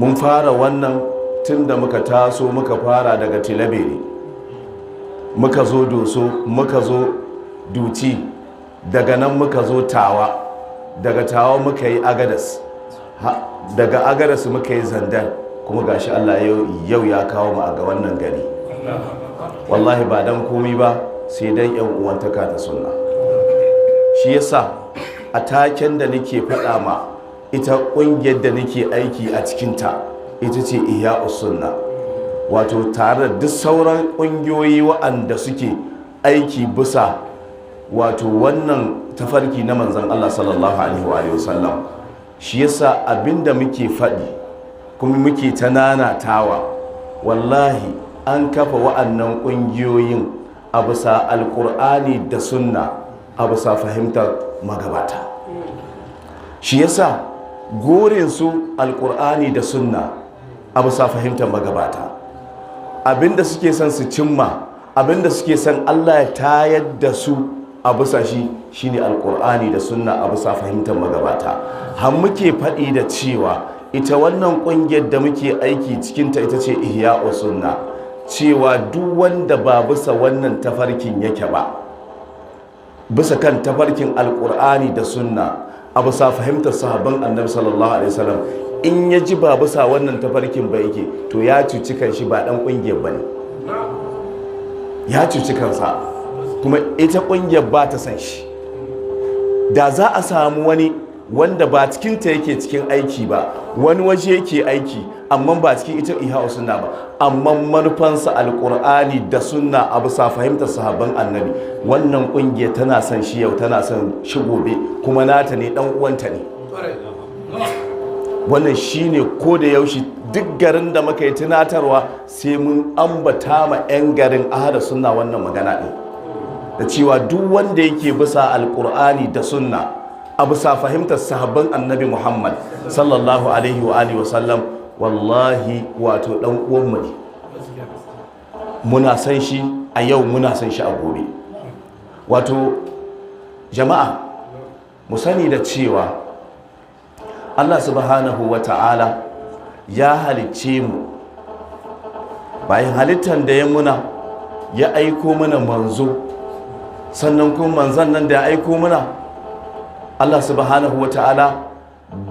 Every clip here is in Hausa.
Mun fara wannan tun da muka taso, muka fara daga Tilaberi, muka zo Doso, muka zo Duci, daga nan muka zo Tawa, daga Tawa muka yi Agadas, daga Agadas muka yi Zandar, kuma gashi Allah yau ya kawo mu a ga wannan gari. Wallahi ba dan komi ba sai dan yan uwantaka ta sunna. Shi yasa a taken da nake faɗa ma ita ƙungiyar da nake aiki a cikinta, ita ce Ihya Sunna, wato tare da duk sauran ƙungiyoyi waɗanda suke aiki bisa wato wannan tafarki na Manzan Allah sallallahu alaihi wa sallam. Shi yasa abinda muke faɗi kuma muke ta nanatawa, wallahi an kafa wa'annan ƙungiyoyin a bisa Alƙur'ani da sunna, a bisa fahimtar magabata. Shi yasa su Alƙur'ani da sunna a bisa fahimtar magabata. Abinda suke son su cimma, abinda suke son Allah ya tayar da su a bisa shi, shine Alƙur'ani da sunna a bisa fahimtar magabata. Har muke faɗi da cewa ita wannan ƙungiyar da muke aiki cikinta, ita ce Ihya'u Sunna, cewa duk wanda ba bisa wannan tafarkin yake ba, bisa kan tafarkin Alƙur'ani da sunna a bisa fahimtar sahabban Annabi sallallahu alaihi wasallam, in ya ji ba bisa wannan tafarkin ba yake, to ya cuci kanshi, ba dan ƙungiyar ba ne, ya cuci kansa, kuma ita ƙungiyar ba ta san shi. Da za a samu wani wanda ba cikinta yake cikin aiki ba, wani waje yake aiki, amma ba cikin ita Ihya Sunna ba, amma manufansa Alkur'ani da sunna a bisa fahimtar sahabban Annabi, wannan kungiya tana son shi yau, tana son shi gobe, kuma nata ne, dan uwanta ne. Wannan shine ko da yaushe duk garin da muka yi tunatarwa, sai mun ambata ma 'yan garin ahada sunna wannan magana ɗin, da cewa duk wanda yake bisa Alkur'ani da sunna a bisa fahimtar sahabban Annabi Muhammad sallallahu alaihi wa alihi wasallam, wallahi wato dan uwanmu ne. Muna san shi a yau, muna san shi a gobe. Wato jama'a, mu sani da cewa Allah subhanahu wa ta'ala ya halicce mu. Bayan halittar da ya muna, ya aiko mana manzo. Sannan kuma manzon nan da ya aiko mana, Allah subhanahu wa ta'ala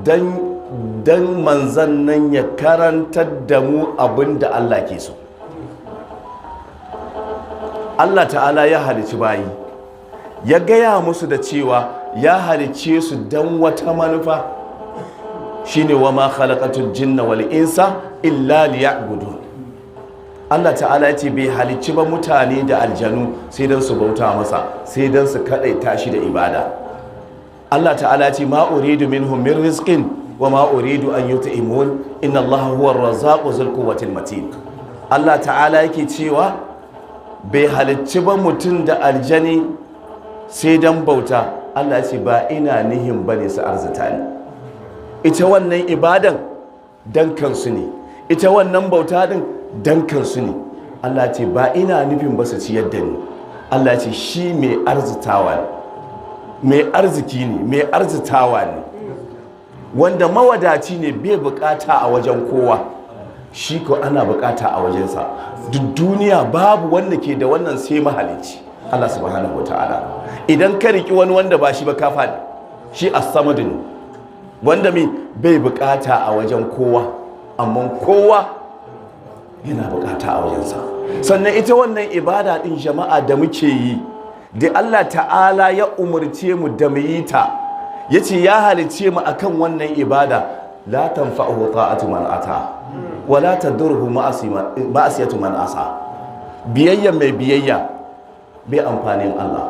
dan manzan nan ya karantar da mu abin da Allah ke so. Allah ta'ala ya halici bayi, ya gaya musu da cewa ya halice su don wata manufa, shine wa ma khalaqatul jinna wal insa illa liya'budun. Allah ta'ala ya ce bai halicci ba mutane da aljanu sai don su bauta masa, sai don su kaɗaita shi da ibada. Allah ta'ala ya ce ma uridu minhum min rizqin wa ma uridu an yut'imun, inna Allah huwa ar-razzaqu zul quwwatil matin. Allah ta'ala yake cewa bai halicci ba mutum da aljani sai don bauta. Allah ya ce ba ina nihin bane su arzita ni. Ita wannan ibadan dan kansu ne, ita wannan bauta din dan kansu ne. Allah ce ba ina nufin ba su ciyar da ni. Allah ce shi mai arzitawa ne, mai arziki ne, mai arzitawa ne, wanda mawadaci ne, bai bukata a wajen kowa, shi ko ana bukata a wajensa. Duk duniya babu wanda ke da wannan sai mahalicci Allah subhanahu wa ta'ala. Idan ka riki wani wanda ba shi ba, ka faɗi. Shi as-samadu ne, wanda mai bai bukata a wajen kowa, amma kowa yana bukata a wajensa. Sannan ita wannan ibada din, jama'a, da muke yi, da Allah ta'ala ya umarce mu da mu yi ta, ya ce ya halice mu akan wannan ibada, la tanfa'uhu ta'atu man ata wa la tadurruhu ma'asiyatu man asa. Biyayya mai biyayya bai amfanin Allah.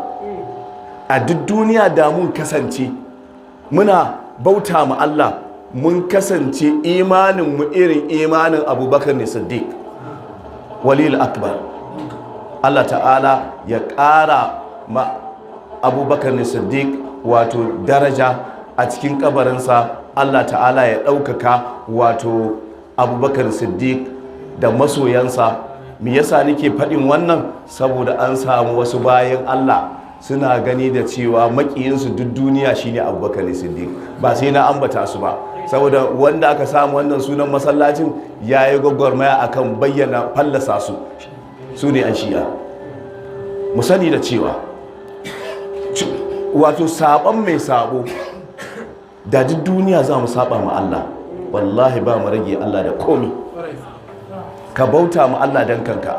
A duk duniya da mun kasance muna bauta ma Allah, mun kasance imanin mu irin imanin Abubakar ne Siddiq walil akbar, Allah ta'ala ya ƙara ma Abubakar ne Siddiq wato daraja a cikin kabarinsa. Allah ta'ala ya ɗaukaka wato Abubakar Siddiq da masoyansa. Me yasa nake faɗin wannan? Saboda an samu wasu bayan Allah suna gani da cewa makiyinsu duk duniya shine Abubakar Siddiq. Ba sai na ambata su ba, Saboda wanda aka samu wannan sunan masallacin ya yi gwagwarmaya akan bayyana fallasa su, su ne 'yan Shi'a. Mu sani da cewa, wato sabon mai sabo, da duk duniya za mu saba ma Allah, wallahi ba mu rage Allah da komi. Ka bauta ma Allah dan kanka,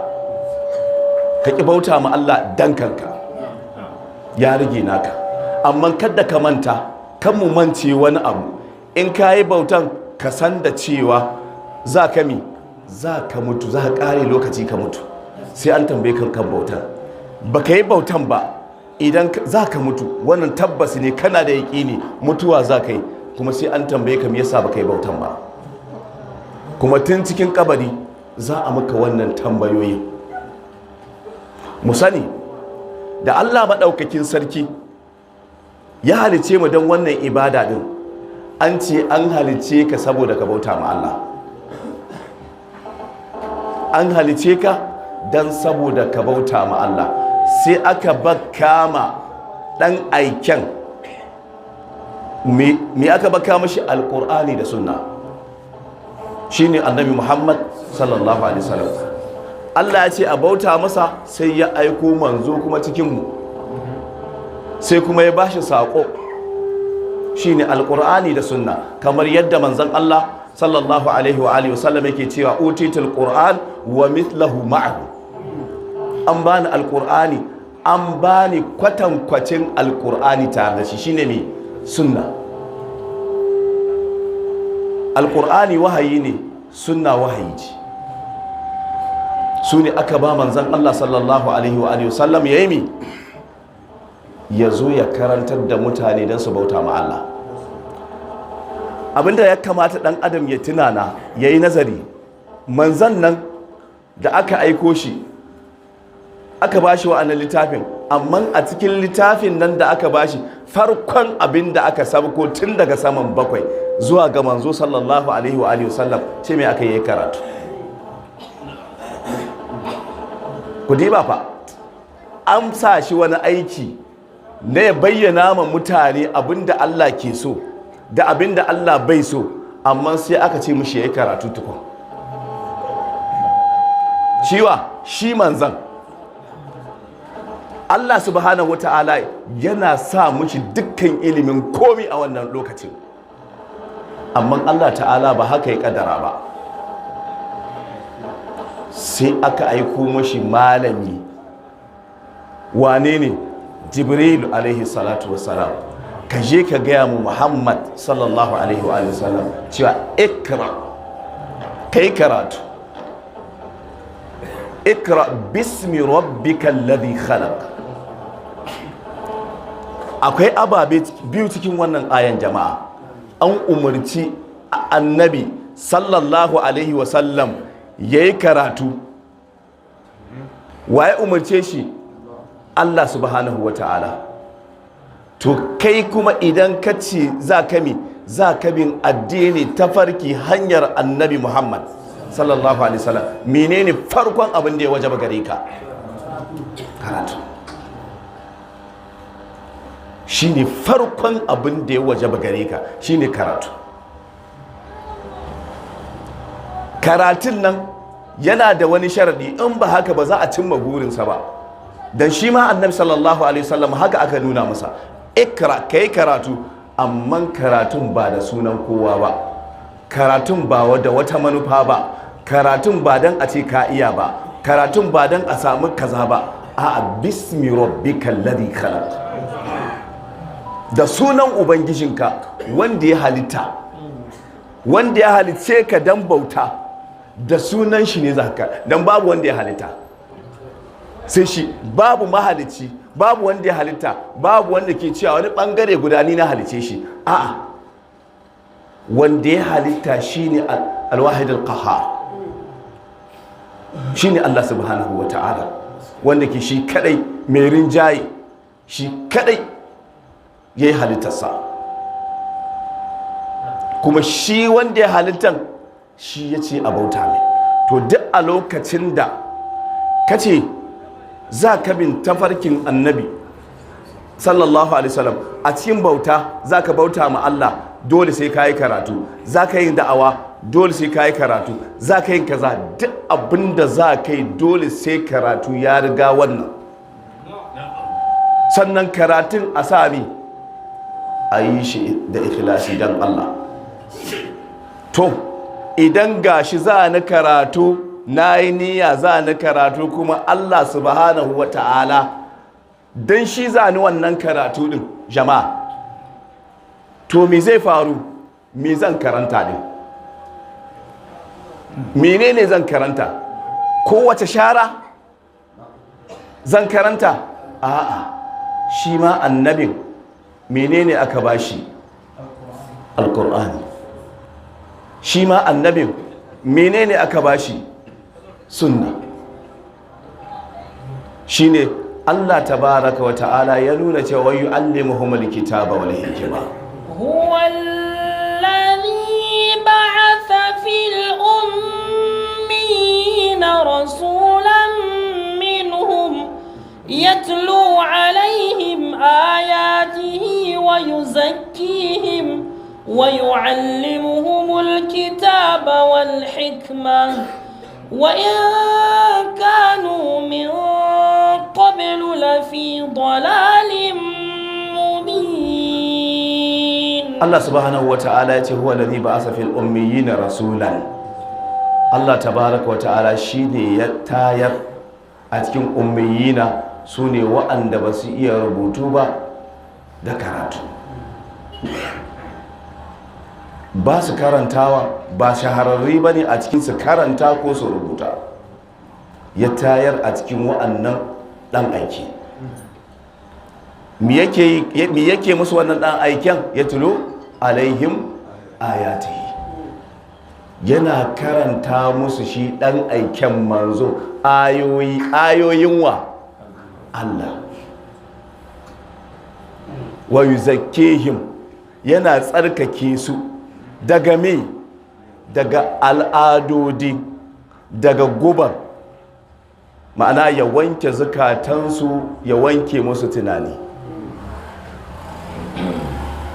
ka ƙi bauta ma Allah dan kanka, ya rage naka. Amma kada ka manta, kan mu mance wani abu: in ka yi bautan, ka san da cewa za ka mi za ka mutu, za ka ƙare lokaci ka mutu, sai an tambaye kan kan bautan. Ba ka yi bautan ba, idan za ka mutu, wannan tabbas ne, kana da yaƙini mutuwa za ka yi, kuma sai an tambaye ka me yasa ba ka yi bautan ba. Kuma tun cikin kabari za a maka wannan tambayoyi. Mu sani da Allah maɗaukakin sarki ya halice mu don wannan ibada din. An ce an halice ka saboda ka bauta ma Allah. An halice ka don saboda ka bauta ma Allah. Sai aka baka ma ɗan aiken, me aka baka mashi? Alƙur'ani da Sunna, shine Annabi Muhammad sallallahu alaihi wasallam. Allah ya ce a bauta masa, sai ya aiko manzo kuma cikinmu, sai kuma ya bashi saƙo, shine Alƙur'ani da Sunna. Kamar yadda manzon Allah sallallahu alaihi wa alihi wasallam yake cewa: "Utitul Qur'an wa mithluhu ma'ahu." An bani Alƙur'ani, an bani kwatankwacin Alƙur'ani tare da shi, shine me? Sunna. Alƙur'ani wahayi ne, Sunna wahayi ce. Su ne aka ba manzan Allah sallallahu alaihi wa alihi wasallam ya yi mi? Ya zo ya karantar da mutane don su bauta ma Allah. Abinda ya kamata dan adam ya tunana, ya yi nazari, manzan nan da aka aiko shi, aka ba shi wa'annan littafin, amma a cikin littafin nan da aka ba shi, farkon abin da aka sabko tun daga saman bakwai zuwa ga manzo sallallahu alaihi wa alihi wasallam, ce mai aka yi? Karatu. Ku diba fa, an sa shi wani aiki na ya bayyana ma mutane abinda Allah ke so da abinda Allah bai so, amma sai aka ce mishi ya yi karatu tukun. Shiwa shi manzan Allah subhanahu wata'ala yana sa mushi dukkan ilimin komi a wannan lokacin, amma Allah ta'ala ba haka ya kadara ba. Sai aka aiko mashi malami. Wane ne? Jibril alaihi salatu wassalam. Ka je ka gaya mu Muhammad sallallahu alaihi wa sallam cewa ikra, kai karatu. Ikra bismi rabbikal ladhi khalaq. Akwai ababe biyu cikin wannan ayan, jama'a. An umarci Annabi sallallahu alaihi wasallam ya yi karatu. Waye umarce shi? Allah subhanahu wa ta'ala. To kai kuma idan ka ce za ka mi za ka bin addini, tafarki, hanyar Annabi Muhammad sallallahu alaihi wasallam, menene farkon abin da ya wajaba gare ka? Karatu shine farkon abin da ya wajaba gare ka, shine karatu. Karatun nan yana da wani sharadi, in ba haka ba za a cimma burinsa ba. Dan shi ma Annabi sallallahu alaihi wasallam haka aka nuna masa: ikra, kai karatu, amma karatun ba da sunan kowa ba, karatun ba da wata manufa ba, karatun ba dan a ce ka iya ba, karatun ba dan a samu kaza ba. A bismi rabbikal ladhi khalaq, da sunan ubangijinka wanda ya halitta, wanda ya halicce ka dan bauta, da sunan shi ne zaka, dan babu wanda ya halitta sai shi. Babu mahalicci, babu wanda ya halitta, babu wanda ke cewa wani bangare guda ni na halice shi. A'a, wanda ya halitta shine al-wahid al-qahhar, shine Allah subhanahu wa ta'ala, wanda ke shi kadai mai rinjaye, shi kadai ya yi halittarsa. Kuma shi wanda ya halittan, shi ya ce a bauta mai. To duk a lokacin da ka ce za ka bin tafarkin Annabi sallallahu alaihi wasallam a cikin bauta, za ka bauta ma Allah. dole sai ka yi karatu. Za ka yi da'awa, dole sai ka yi karatu. Za ka yi kaza, duk abin da za ka yi dole sai karatu ya riga wannan. Sannan karatun a sami a yi shi da ikhlasi don Allah. To idan gashi za ni karatu, na yi niyya za ni karatu, kuma Allah subhanahu wa ta'ala don shi za ni wannan karatu din, jama'a, to me zai faru? Me zan karanta din? Menene zan karanta? Kowace shara zan karanta? A'a, shi ma annabin menene aka bashi? Alkur'ani. Shi ma annabin menene aka bashi? Sunna. Shine Allah tabaraka wa ta'ala ya nuna cewa yu'allimuhumul kitaba wal hikma. هو الذي بعث في الأميين رسولا منهم يتلو عليهم آياته ويزكيهم ويعلمهم الكتاب والحكمة وإن كانوا من قبل لفي ضلال مبين. Allah subhanahu wa ta'ala ya ce huwa alladhi ba'atha fil ummiyina rasulan. Allah tabaraka wa ta'ala shine ya tayar a cikin ummiyina, sune wa'anda ba su iya rubutu ba da karatu, ba su karantawa, ba shahararri ba ne a cikin su karanta ko su rubuta. Ya tayar a cikin wa'annan ɗan aiki. Me yake musu wannan ɗan aiken? Ya tulo alaihim ayatihi, yana karanta musu shi ɗan aiken manzo ayoyi, ayoyin wa? Allah. Wa yuzakkihim, yana tsarkake su daga me? Daga al'adodi, daga gubar, ma'ana ya wanke zukatansu, ya wanke musu tunani.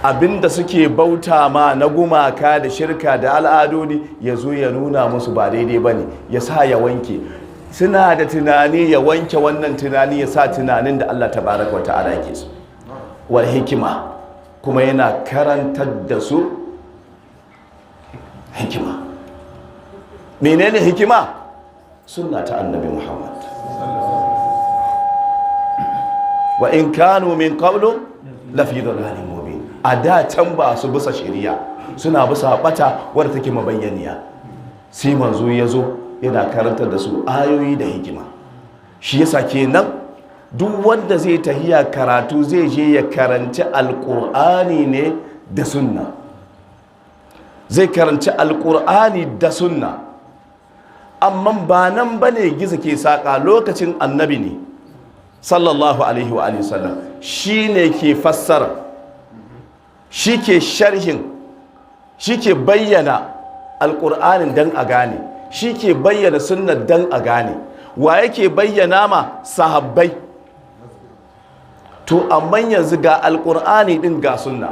Abinda suke bauta ma na gumaka da shirka da al'adodi, ya zo ya nuna musu ba daidai ba ne, ya sa ya wanke. Suna da tunani, ya wanke wannan tunani, ya sa tunanin da Allah tabaraka wa ta'ala yake so. Wal hikima, kuma yana karantar da su hikima. Menene hikima? Sunna ta Annabi Muhammad. Wa in kanu min qablu lafi dhalalin mubin. A da can ba su bisa shari'a, suna bisa bata wadda take mabayyaniya. Sai manzo ya zo yana karantar da su ayoyi da hikima. Shi yasa kenan duk wanda zai tahiya karatu, zai je ya karanci Alkur'ani ne da sunna. Zai karanci Alkur'ani da sunna. Amma ba nan ba ne gizo ke saƙa. Lokacin Annabi ne sallallahu alaihi wa sallam, shi ne ke fassara, shi ke sharhin, shi ke bayyana Alƙur'anin don a gane, shi ke bayyana sunnar don a gane. Wa yake bayyana ma sahabbai? To amma yanzu ga Alƙur'ani din, ga sunna,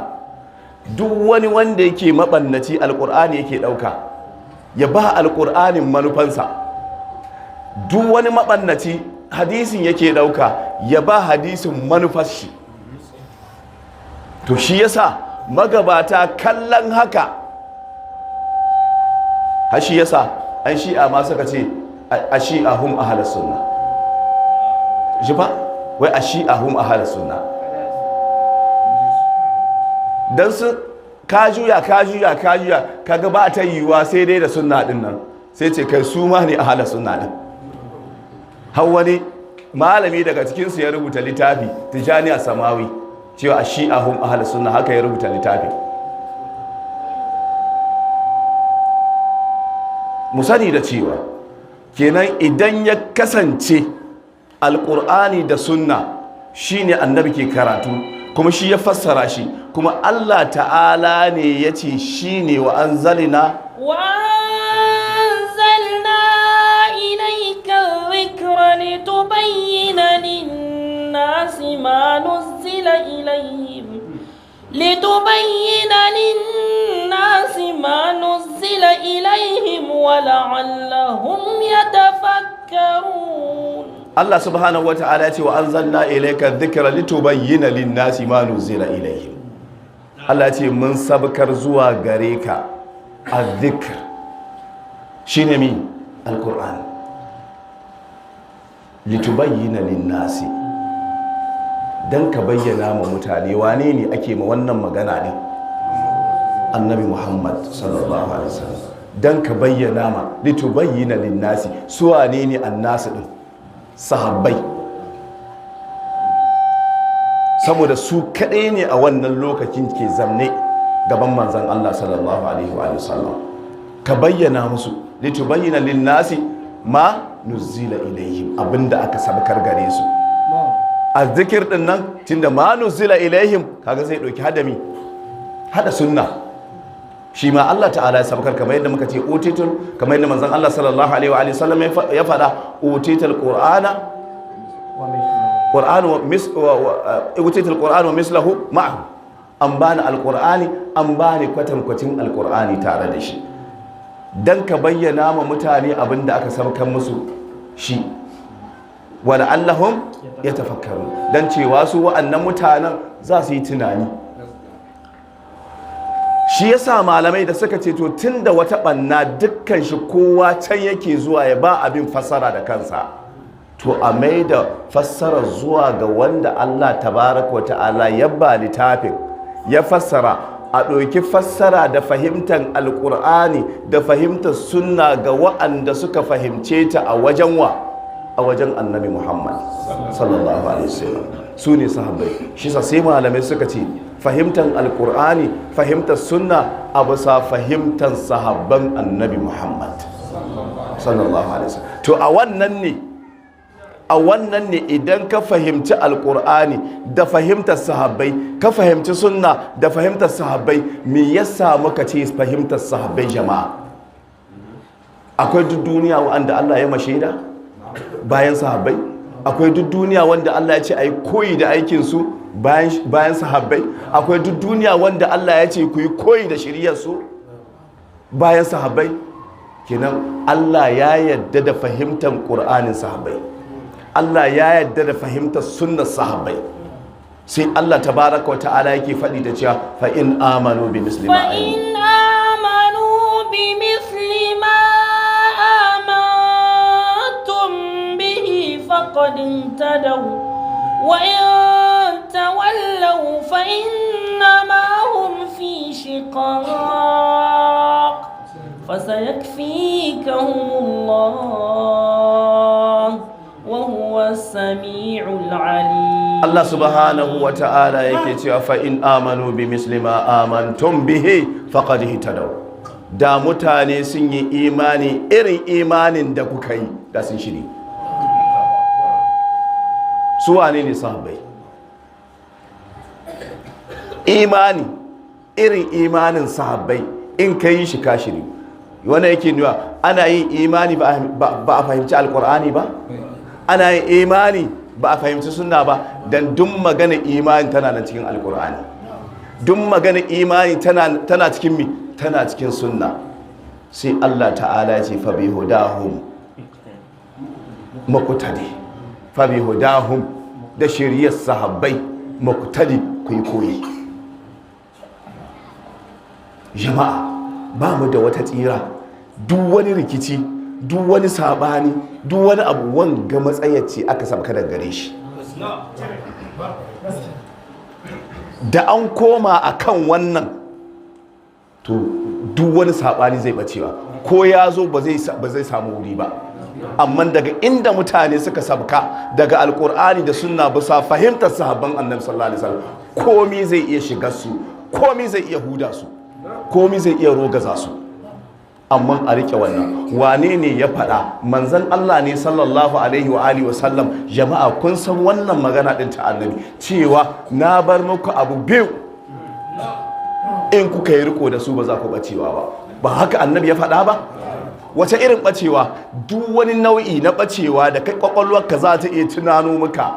duk wani wanda yake maɓannaci Alƙur'ani yake ɗauka ya ba Alƙur'anin manufansa. Duk wani maɓannaci hadisin yake ɗauka ya ba hadisin manufar shi. To shi yasa magabata kallon haka har shi yasa an Shi'a ma suka ce a Shi'a hum ahlus sunna. Shi fa wai a Shi'a hum ahlus sunna, dan su ka juya, ka juya, ka juya, kaga ba ta yiwuwa sai dai da sunna din nan, sai ce kai su ma ne ahlus sunna din. Har wani malami daga cikinsu ya rubuta littafi, Tijani a Samawi, cewa a Shi'a hum ahlus sunna. Haka ya rubuta littafi. Mu sani da cewa kenan idan ya kasance Alkur'ani da sunna shine Annabi ke karatu, kuma shi ya fassara shi, kuma Allah ta'ala ne ya ce shine wa anzalina وأنزلنا إليك الذكر لتبين للناس ما نزل إليهم، لتبين للناس ولعلهم يتفكرون. Allah subhanahu wata'ala ya ce: wa anzalna ilayka dhikra litubayyana lin-nasi ma nuzila ilayhim. Allah ya ce mun sabkar zuwa gare ka adh-dhikr, shine mi? Al-Qur'an. Litubayyana lin-nasi, dan ka bayyana ma mutane. Wane ne ake ma wannan magana ne? Annabi Muhammad sallallahu alaihi wasallam. Dan ka bayyana ma, litubayyana lin-nasi. Su wane ne annasu din? Sahabbai, saboda su kaɗai ne a wannan lokacin ke zamne gaban manzan Allah sallallahu alaihi wa sallam. Ka bayyana musu, litubayyana linnasi ma nuzila ilaihim, abinda aka sabkar gare su. Azzikir din nan, tunda ma nuzila ilaihim, kaga zai dauki hadami hada sunna. Shi ma Allah ta'ala ya sabkar, kamar yadda muka ce utitul, kamar yadda manzon Allah sallallahu alaihi wa sallam ya faɗa: utitul qur'ana qur'an wa mis wa utitul qur'an wa mislahu ma'ahu. An bani alqur'ani, an bani kwatankwacin alqur'ani tare da shi. Dan ka bayyana ma mutane abinda aka sabkar musu shi, wa la'allahum yatafakkarun, dan cewa su wa'annan mutanen za su yi tunani. Shi yasa malamai da suka ce, to tunda wata banna dukkan shi kowa can yake zuwa ya ba abin fassara da kansa, to a mai da fassara zuwa ga wanda Allah tabaraka wa ta'ala ya ba littafin ya fassara. A ɗauki fassara da fahimtar Alƙur'ani da fahimtar sunna ga wa'anda suka fahimce ta a wajen wa? A wajen Annabi Muhammad sallallahu alaihi wasallam, su ne sahabbai. Shi sa sai malamai suka ce fahimtar Alƙur'ani, fahimtar sunna a bisa fahimtar sahabban Annabi Muhammad sallallahu alaihi wasallam. To a wannan ne idan ka fahimci Alkur'ani da fahimtar sahabbai, ka fahimci sunna da fahimtar sahabbai. Me yasa muka ce fahimtar sahabbai? Jama'a, akwai duk duniya wanda Allah ya mashaida bayan sahabbai? Akwai duk duniya wanda Allah ya ce ai koyi da aikinsu bayan sahabbai? Akwai duk duniya wanda Allah ya ce ku yi koyi da shiryarsu bayan sahabbai? Kenan Allah ya yadda da fahimtar Ƙur'anin sahabbai, Allah ya yadda da fahimtar sunnar sahabbai. Sai Allah tabaraka wa ta'ala yake faɗi da cewa: fa in amanu bi misli ma فإن آمنوا بمثل ما آمنتم به فقد اهتدوا، وإن تولوا فإنما هم في شقاق، فسيكفيكهم الله، وهو السميع العليم. Allah subhanahu wa ta'ala yake cewa: fa in amanu bi misli ma amantum bihi faqad ihtadaw. Da mutane sun yi imani irin imanin da kuka yi, da sun shiri. Su wane ne sahabbai? Imani irin imanin sahabbai, in ka yi shi ka shiri. Wannan yake nuna ana yin imani ba a fahimci Alkur'ani ba, ana yin imani ba a fahimci sunna ba. Dan duk magana imani tana nan cikin Alkur'ani, duk magana imani tana cikin mi? Tana cikin sunna. Sai Allah ta'ala ya ce: fa bi hudahum muqtadi. Fa bi hudahum, da shiriyar sahabbai, muqtadi, ku yi koyi. Jama'a, ba mu da wata tsira. Duk wani rikici, duk wani sabani, duk wani abu, wanga matsayaci aka sabka daga gare shi. Da an koma a kan wannan, to duk wani sabani zai bacewa, ko ya zo ba zai samu wuri ba. Amma daga inda mutane suka sabka daga Alkur'ani da sunna bisa fahimtar sahabban Annabi sallallahu alaihi wasallam, komi zai iya shigar su, komi zai iya huda su, komi zai iya rogaza su. Amma a rike wannan. Wane ne ya faɗa? Manzan Allah ne sallallahu alaihi wa alihi wasallam. Jama'a, kun san wannan magana din ta Annabi cewa: na bar muku abu biyu, in kuka yi riko da su ba za ku bacewa ba. Ba haka Annabi ya faɗa ba? Wace irin bacewa? Duk wani nau'i na bacewa da kai kwakwalwarka za ta iya tunano maka,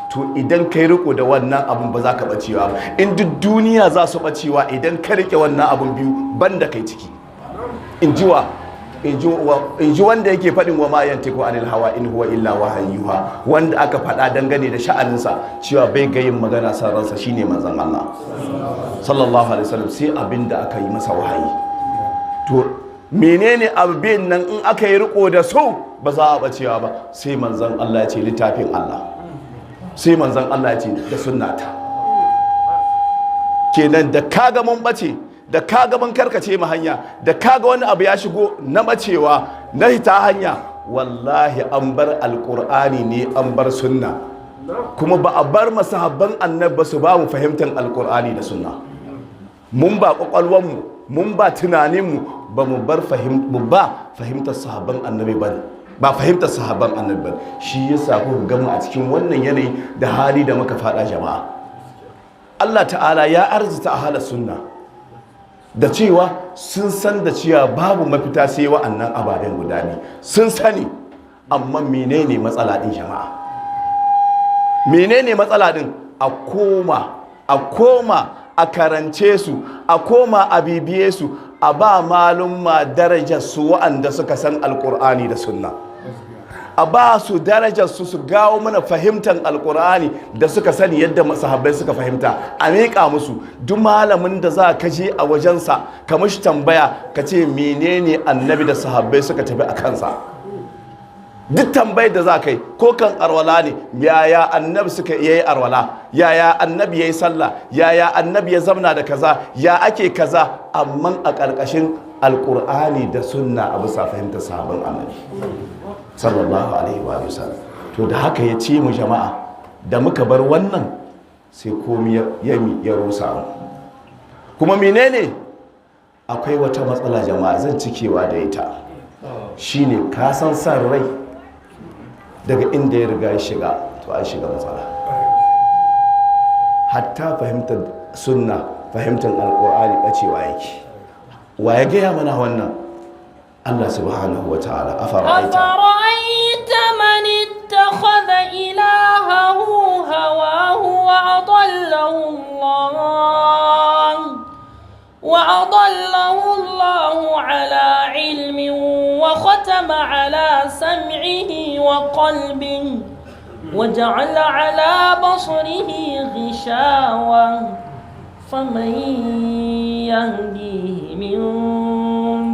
to idan kai riko da wannan abun ba za ka bacewa ba. In duk duniya za su bacewa, idan ka rike wannan abun biyu, banda kai ciki. In ji wa? In ji wanda yake faɗin wa ma yantiqu anil hawa in huwa illa wahayyuha, wanda aka faɗa dangane da sha'aninsa cewa bai ga yin magana san ransa, shine manzon Allah sallallahu alaihi wasallam, sai abin da aka yi masa wahayi. To menene abin nan in aka yi riko da su ba za a bacewa ba? Sai manzon Allah ya ce littafin Allah, sai manzon Allah ya ce da sunnata. Kenan da kaga mun bace, da kaga mun karkace mu hanya, da kaga wani abu ya shigo na bacewa, na hita hanya, wallahi an bar Alkur'ani ne, an bar sunna, kuma ba a bar masahabban Annabi ba su ba mu fahimtar Alkur'ani da sunna. Mun ba kwakwalwanmu, mun ba tunaninmu, ba mu bar mu ba fahimtar sahabban Annabi ba, ba fahimtar sahabban Annabi ba. Shi yasa kuka gama a cikin wannan yanayi da hali da muka fada. Jama'a, Allah ta'ala ya arzita ahalar sunna da cewa sun san da cewa babu mafita sai wa'annan ababen guda biyu. Sun sani, amma menene matsala din, jama'a? Menene matsala din? A koma, a koma a karance su, a koma a bibiye su, a ba malumma darajar su, wa'anda suka san Alkur'ani da sunna, a ba su darajar su, su gawo mana fahimtar Alkur'ani da suka sani yadda sahabbai suka fahimta, a miƙa musu. Duk malamin da za ka je a wajensa ka mishi tambaya, ka ce menene Annabi da sahabbai suka tafi a kansa, duk tambayar da za ka yi, ko kan arwala ne, yaya Annabi suka yi arwala, yaya Annabi ya yi sallah, yaya Annabi ya zamna da kaza, ya ake kaza, amma a ƙarƙashin Alƙur'ani da sunna, a bisa fahimtar sahabban Annabi sallallahu alaihi wa sallam. To da haka ya ce mu jama'a, da muka bar wannan sai komi ya rusa mu. Kuma menene? Akwai wata matsala, jama'a, zan cikewa da ita, shine ka san san rai daga inda ya riga ya shiga, to an shiga matsala. Hatta fahimtar sunna, fahimtar Alkur'ani bacewa yake. Wa ya gaya mana wannan? Allah subhanahu wa ta'ala, afara'aita. أفرأيت من اتخذ إلهه هواه وأضله الله على علم وختم على سمعه وقلبه وجعل على بصره غشاوة فمن يهديه من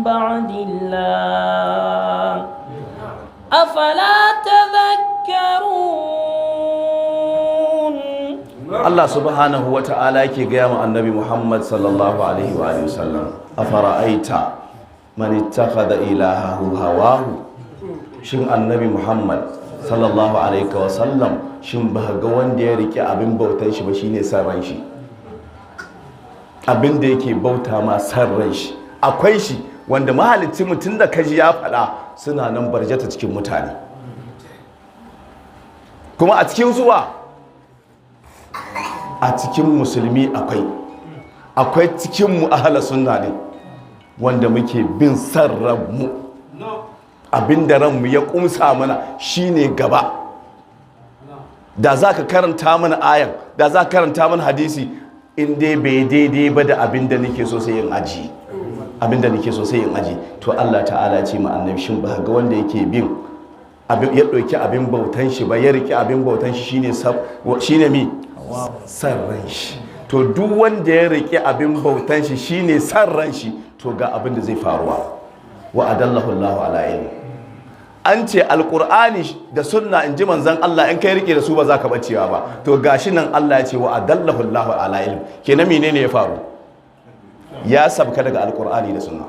بعد الله أفلا تذكرون؟ Allah subhanahu wa ta'ala yake gaya wa Annabi Muhammad sallallahu alaihi wa alihi wasallam, afara'aita man ittakhadha ilahahu hawahu. Shin Annabi Muhammad sallallahu alaihi wa sallam, shin ba ga wanda ya rike abin bautan shi ba shine san ran shi, abin da yake bauta ma san ran shi? Akwai shi wanda mahalicci mutum da kaji ya faɗa, suna nan barjata cikin mutane, kuma a cikin zuwa a cikin musulmi akwai cikin mu ahala sunna ne wanda muke bin san ranmu. Abinda ranmu ya kumsa mana shine gaba. Da za ka karanta mana ayan, da za ka karanta mana hadisi, in dai bai daidai ba da abinda nake so, sai yin aji abinda nake so, sai yin aji. To Allah ta'ala ce ma Annabi, shin ba ga wanda yake bin abin, ya ɗauki abin bautan shi ba, ya riƙe abin bautan shi shine mi? San ran shi. To duk wanda ya riƙe abin bautan shi shine san ran shi, to ga abin da zai faruwa. Wa adallahu Allahu ala ilmi. An ce Alkur'ani da sunna, in ji manzon Allah, in kai rike da su ba za ka bacewa ba. To gashi nan Allah ya ce wa adallahu Allahu ala ilmi. Kenan menene ya faru? Ya sabka daga Alkur'ani da sunna,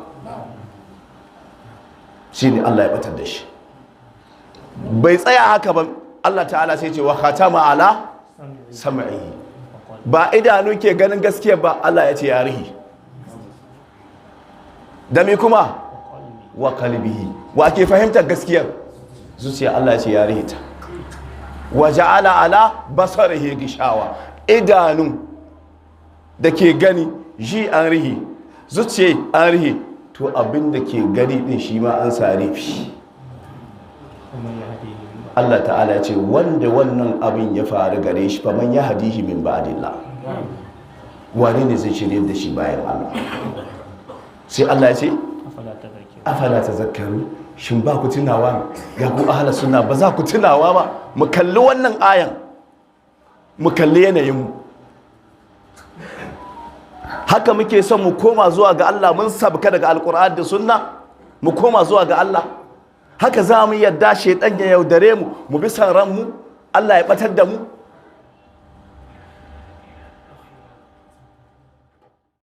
shine Allah ya batar da shi. Bai tsaya haka ba, Allah ta'ala sai ce wa khatama ala sam'ihi. Ba idanu ke ganin gaskiya ba, Allah ya ce ya rihi da me kuma? Wa qalbihi. Wa ke fahimtar gaskiyar? Zuciya. Allah ya ce ya rihi ta. Wa ja'ala ala basarihi gishawa. Idanu da ke gani ji an rihi, zuciya an rihi, to abin da ke gani din shi ma an sa rufi. Allah ta'ala ya ce wanda wannan abin ya faru gare shi, faman ya hadihi min ba'dillah, wani ne zai shirye da shi bayan Allah? Sai Allah ya ce Afala tazakkaru? Shin ba ku tunawa ne? Ya ku ahla sunna, ba za ku tunawa ba? Mu kalli wannan ayan, mu kalli yanayin mu. Haka muke son mu koma zuwa ga Allah? Mun sabka daga Alkur'an da Sunna, mu koma zuwa ga Allah. Haka za mu yadda shaidan ya yaudare mu, mu bi san ranmu, Allah ya batar da mu?